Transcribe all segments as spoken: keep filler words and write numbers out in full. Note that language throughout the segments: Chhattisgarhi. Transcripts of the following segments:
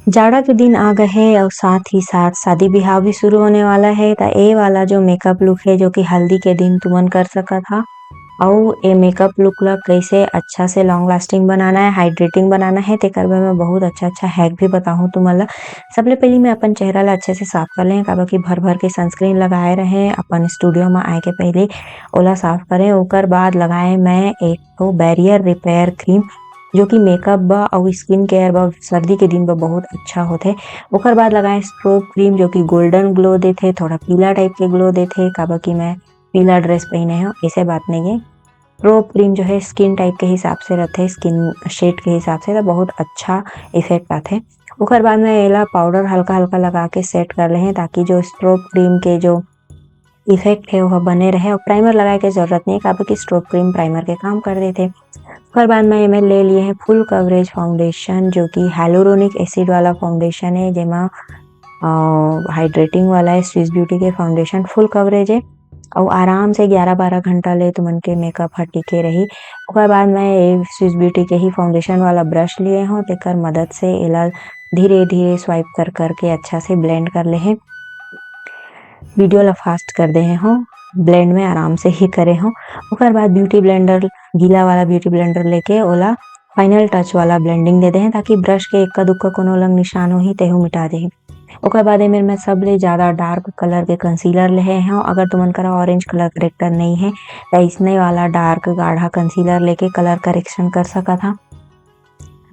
जाड़ा के दिन आ गए हे और साथ ही साथ शादी बिहाव भी शुरू होने वाला है। त ए वाला जो मेकअप लुक है, जो कि हल्दी के दिन तुमन कर सकत हा, अउ ए मेकअप लुक ला कैसे अच्छा से लॉन्ग लास्टिंग बनाना है, हाइड्रेटिंग बनाना है, तेकर बर मैं बहुत अच्छा अच्छा हैक भी बताहूँ तुमन ला। सबले पहली मैं अपन चेहरा ला अच्छे से साफ कर लें, काबर कि भर भर के सनस्क्रीन लगाए रहे अपन स्टूडियो में आए के पहले, ओला साफ करें। ओकर बाद लगाए मैं एक ठो बैरियर रिपेयर क्रीम, जो कि मेकअप बा अउ स्किन केयर बा, सर्दी के दिन बा बहुत अच्छा होथे। ओकर बाद लगाए स्ट्रोब क्रीम, जो कि गोल्डन ग्लो देथे, थोड़ा पीला टाइप के ग्लो देथे, काबर कि मैं पीला ड्रेस पहने हूँ, ऐसे बात नहीं है। स्ट्रोब क्रीम जो है स्किन टाइप के हिसाब से रहथे, स्किन शेड के हिसाब से, तो बहुत अच्छा इफेक्ट आथे। ओकर बाद मैं एला पाउडर हल्का हल्का लगा के सेट कर ले हैं, ताकि जो स्ट्रोब क्रीम के जो इफेक्ट है, वह बने रहे। और प्राइमर लगाए के जरूरत नहीं है, काबर कि स्ट्रोब क्रीम प्राइमर के काम कर देथे। ओकर बाद मैं एमे ले लिए हैं फुल कवरेज फाउंडेशन, जो कि हाइलोरोनिक एसिड वाला फाउंडेशन है, जेमा हाइड्रेटिंग वाला है। स्विस ब्यूटी के फाउंडेशन फुल कवरेज है, अउ आराम से ग्यारह बारह घंटा ले तुमन के मेकअप ह टिके रही। ओकर बाद मैं ये स्विस ब्यूटी के ही फाउंडेशन वाला ब्रश लिए हूँ, तेकर मदद से एला धीरे धीरे स्वाइप कर करके अच्छा से ब्लेंड कर ले हैं। वीडियो ला फास्ट कर दे हूँ, ब्लेंड में आराम से ही करे हूँ। ओकर बाद ब्यूटी ब्लेंडर, गीला वाला ब्यूटी ब्लेंडर लेके ओला फाइनल टच वाला ब्लेंडिंग दे दे हैं, ताकि ब्रश के इक्का दुक्का कोनो लंग निशान होही, तेहू मिटा दे। ओकर बाद एमेर मैं सबले ज्यादा डार्क कलर के कंसीलर लेहे हूँ। अगर तुमन करा ऑरेंज कलर करेक्टर नहीं है, तो इसने वाला डार्क गाढ़ा कंसीलर लेके कलर करेक्शन कर सकत हा।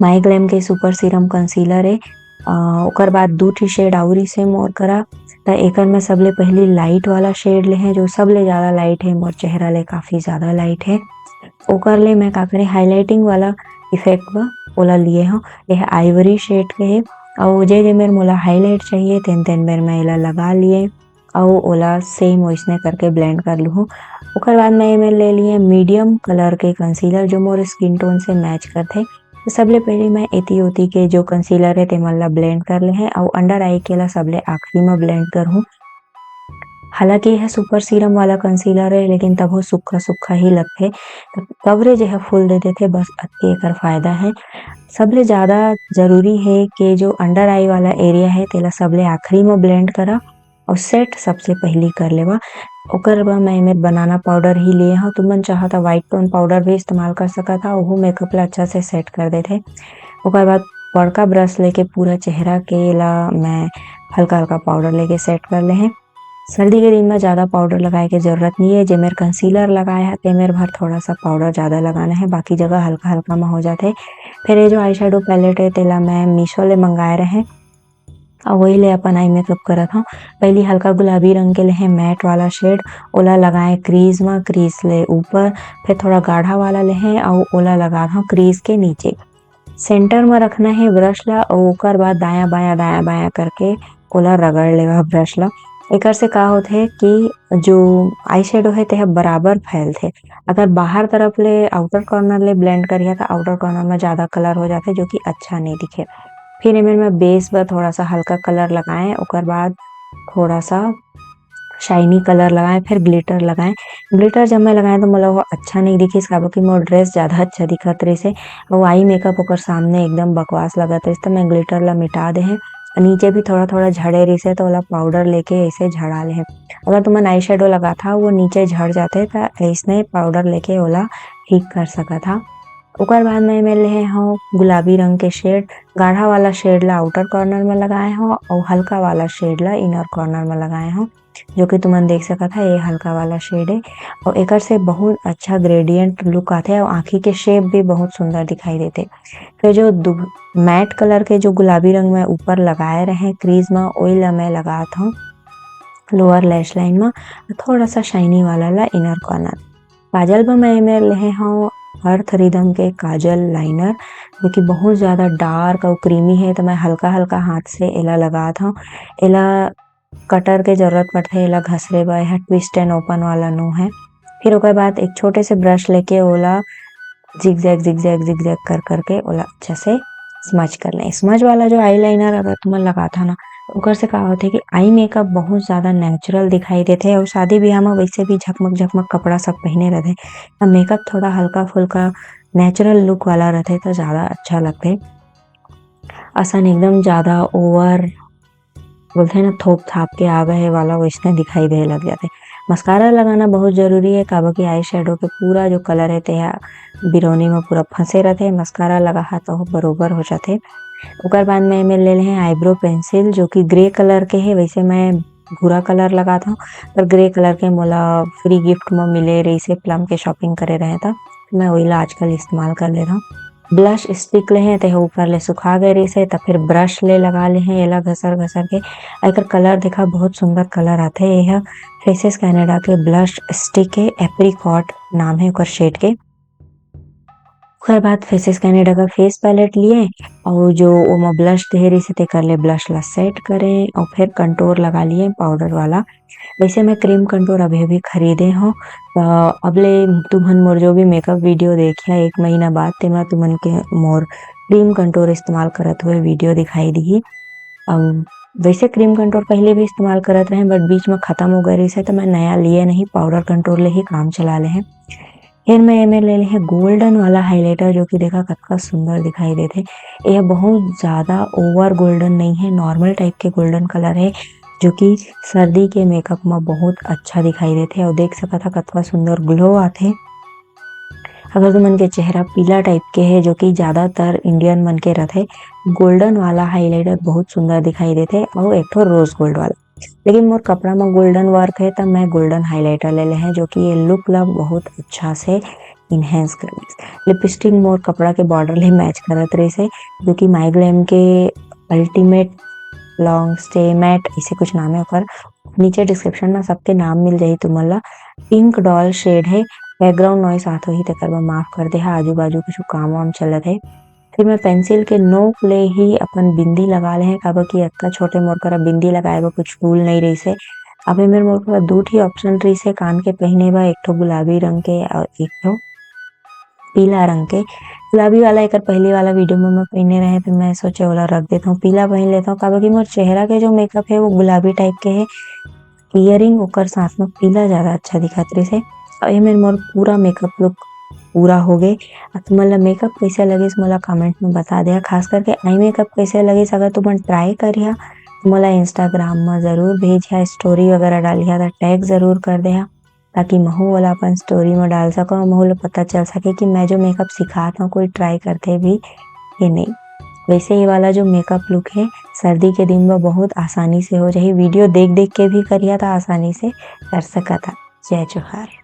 माई ग्लैम के सुपर सीरम कंसीलर है। अ, ओकर बाद दू ठी शेड आउरी से मोर करा, त एकर में सबले पहली लाइट वाला शेड ले हैं, जो सबले ज्यादा लाइट है, मोर चेहरा ले काफी ज्यादा लाइट है। ओकर ले मैं का करे, हाइलाइटिंग वाला इफेक्ट बर ओला लिए हूँ। यह आइवरी शेड के है, अउ जे जे मेर मोला हाईलाइट चाहिए, तेन तेन मेर मैं एला लगा लिए, अउ ओला सेम वैसने करके ब्लेंड कर लूँ। ओकर बाद मैं एमेर ले लिए मीडियम कलर के कंसीलर, जो मोर स्किन टोन से मैच करथे। तो सबले पहले मैं एती ओती के जो कंसीलर है, तेमन ला ब्लेंड कर ले हैं, अउ अंडर आई के ला सबले आखिरी में ब्लेंड करहूँ। हालांकि यह सुपर सीरम वाला कंसीलर है, लेकिन तबो सुक्खा सुक्खा ही लगथे। तो कवरेज यह फुल दे देथे, बस अतके एकर फायदा है। सबले ज्यादा जरूरी है कि जो अंडर आई वाला एरिया है, तेला सबले आखिरी में ब्लेंड करा और सेट सबसे पहली कर लेवा। ओकर बर मैं एमेर बनाना पाउडर ही लिए हूँ। तुमन चाहो तो व्हाइट टोन पाउडर भी इस्तेमाल कर सकत हा, ओहू मेकअप ला अच्छा से सेट कर देथे। ओकर बाद बड़का ब्रश लेके पूरा चेहरा के ला मैं हल्का हल्का पाउडर लेके सेट कर ले हैं। सर्दी के दिन में ज्यादा पाउडर लगाए के जरूरत नहीं है। जे मेर कंसीलर लगाए है, ते मेर भर थोड़ा सा पाउडर ज्यादा लगाना है, बाकी जगह हल्का हल्का में हो जाथे। फिर ये जो आई शेडो पैलेट है, तेला मैं मीशो ले मंगाए रहे, अउ वही ले अपन आई मेकअप करत हूँ। पहली हल्का गुलाबी रंग के लेहे मैट वाला शेड, ओला लगाए क्रीज में, क्रीज ले ऊपर, फिर थोड़ा गाढ़ा वाला लेहे अउ ओला लगात हूँ क्रीज के नीचे। सेंटर में रखना है ब्रश ला, अउ ओकर बाद दायां बायां, दायां बायां करके ओला रगड़ लेवा ब्रश ला। एकर से का होथे कि जो आई शेडो है, तेह बराबर फैलथे। अगर बाहर तरफ ले, आउटर कॉर्नर ले ब्लेंड करिहा, तो आउटर कॉर्नर में ज्यादा कलर हो जाथे, जो कि अच्छा नहीं दिखे। फिर एमेर मैं बेस बर थोड़ा सा हल्का कलर लगाए, ओकर बाद थोड़ा सा शाइनी कलर लगाए, फिर ग्लिटर लगाए। ग्लिटर जब मैं लगाए, तो मोला वो अच्छा नहीं दिखिस, काबर कि मोर ड्रेस ज्यादा अच्छा दिखत रहिस हे, अउ आई मेकअप ओकर सामने एकदम बकवास लगत रहिस, तो मैं ग्लिटर ला मिटा दे हे। नीचे भी थोड़ा थोड़ा झड़े रहिस हे, तो ओला पाउडर लेके ऐसे झड़ा ले हे। अगर तुमन आई शेडो लगात हा, वो नीचे झड़ जाथे, त ऐसने पाउडर लेके ओला ठीक कर सकत हा। ओकर बाद मैं एमे लेहे हव गुलाबी रंग के शेड, गाढ़ा वाला शेड ला आउटर कॉर्नर में लगाए हव अउ हल्का वाला शेड ला इनर कॉर्नर में लगाए हव, जो कि तुमन देख सकत हा, ये हल्का वाला शेड है। और एकर से बहुत अच्छा ग्रेडियंट लुक आथे और आँखी के शेप भी बहुत सुंदर दिखाई देथे। फिर जो मैट कलर के जो गुलाबी रंग में ऊपर लगाए रहे क्रीज में, ओई ला मैं लगात हूँ लोअर लैश लाइन में, थोड़ा सा शाइनी वाला ला इनर कॉर्नर। काजल बर मैं एमे लेहे हव अर्थ रिदम के काजल लाइनर, जो कि बहुत ज्यादा डार्क और क्रीमी है, तो मैं हल्का हल्का हाथ से एला लगात हव। एला कटर के जरूरत पड़थे एला घसरे बर, एहा ट्विस्ट एंड ओपन वाला नो है। फिर ओकर बाद एक छोटे से ब्रश लेके ओला जिगजैग जिगजैग जिगजैग कर करके ओला अच्छा से स्मज कर लें। स्मज वाला जो आईलाइनर अगर तुमन लगाथा ना, ओकर से का होथे कि आई मेकअप बहुत ज्यादा नेचुरल दिखाई देथे। और शादी ब्याह में वैसे भी झकमक झकमक कपड़ा सब पहने रहथे, त मेकअप थोड़ा हल्का फुल्का नेचुरल लुक वाला रहथे, तो ज्यादा अच्छा लगथे। असन एकदम ज्यादा ओवर बोलथे ना, थोप थाप के आ गए वाला वैसने दिखाई दे लग जाथे। मस्कारा लगाना बहुत जरूरी है, काबर कि आई शेडो के पूरा जो कलर है तेहा बिरौनी में पूरा फंसे रहथे। मस्कारा लगा हा तो बरोबर हो जाथे। ओकर बाद में एमे ले लेहे आईब्रो पेंसिल, जो कि ग्रे कलर के है। वैसे मैं भूरा कलर लगात हूँ, पर ग्रे कलर के मोला फ्री गिफ्ट में मिले रहिसे, प्लम के शॉपिंग करे रहे था, मैं वही ला आजकल इस्तेमाल कर ले रहा हूँ। ब्लश स्टिक ले हैं, तेह ऊपर ले सुखा गए रहिसे, त फिर ब्रश ले लगा ले हैं एला घसर घसर के। एकर कलर देखा, बहुत सुंदर कलर आथे। यह फेसेस कैनेडा के ब्लश स्टिक है, एप्रिकॉट नाम है ओकर शेड के। ओकर बाद फेसेस कैनेडा का फेस पैलेट लिए और जो ओमा ब्लश दे रहिसे तेकर ले ब्लश ला सेट करें और फिर कंटूर लगा लिए पाउडर वाला। वैसे मैं क्रीम कंटूर अभी अभी खरीदे हूँ, तो अब ले तुमन मोर जो भी मेकअप वीडियो देखिया एक महीना बाद, तेमा तुमन के मोर क्रीम कंटूर इस्तेमाल करत हुए वीडियो दिखाई दिही। अब वैसे क्रीम कंटूर पहले भी इस्तेमाल करत रहे, बट बीच में खत्म हो गए रहिसे, तो मैं नया लिए नहीं, पाउडर कंटूर ले ही काम चला ले हैं। फिर मैं एमे ले लेहे गोल्डन वाला हाइलाइटर, जो कि देखा कतका सुंदर दिखाई देथे। यह बहुत ज्यादा ओवर गोल्डन नहीं है, नॉर्मल टाइप के गोल्डन कलर है, जो कि सर्दी के मेकअप में बहुत अच्छा दिखाई देथे। और देख सकत हा कतका सुंदर ग्लो आथे। अगर तुमन के चेहरा पीला टाइप के है, जो कि ज्यादातर इंडियन मन के रथे, गोल्डन वाला हाइलाइटर बहुत सुंदर दिखाई देथे। और एक ठो रोज गोल्ड वाला, लेकिन मोर कपड़ा में गोल्डन वर्क है, तब मैं गोल्डन हाइलाइटर ले ले हैं, जो कि ये लुक ला बहुत अच्छा से इन्हेंस कर दिस। लिपस्टिक मोर कपड़ा के बॉर्डर ले मैच करत रहिसे, जो कि माई ग्लैम के अल्टीमेट लॉन्ग स्टे मैट ऐसे कुछ नाम है ओकर। नीचे डिस्क्रिप्शन में सबके नाम मिल जाही तुमन ला। पिंक डॉल शेड है, बैकग्राउंड नॉइस आत होही, तेकर बर माफ कर दे हा, आजू बाजू कुछ काम वाम चलत है। फिर मैं पेंसिल के नोक ले ही अपन बिंदी लगा ले हैं, काबर कि अतका छोटे मोर करा बिंदी लगाए बर कुछ टूल नहीं रहिसे। अबे मेर मोर करा दू ठी ऑप्शन रहिसे कान के पहिने बर, एक ठो गुलाबी रंग के और एक ठो पीला रंग के। गुलाबी वाला एकर पहली वाला वीडियो में मैं पहिने रहे, तो मैं सोचे ओला रख देता हूँ, पीला पहन लेता हूँ, काबर कि मोर चेहरा के जो मेकअप है वो गुलाबी टाइप के है। ईयरिंग ओकर साथ में पीला ज्यादा अच्छा दिखत रहिसे। और ये मेर मोर पूरा मेकअप लुक पूरा हो गए। अब तुमन ला मेकअप कैसे लगिस मोला कमेंट में बता दे, खास करके आई मेकअप कैसे लगिस। अगर तुमन ट्राई करिहा तो मोला इंस्टाग्राम में जरूर भेजिहा, स्टोरी वगैरह डालिहा तो टैग जरूर कर देहा, ताकि महू ओला अपन स्टोरी में डाल सकूँ, महू ला पता चल सके कि मैं जो मेकअप सिखात हूँ कोई ट्राई करथे भी कि नहीं। वैसे ये वाला जो मेकअप लुक है सर्दी के दिन में बहुत आसानी से हो जाही, वीडियो देख देख के भी करिहा तो आसानी से कर सकत हा। जय जोहार।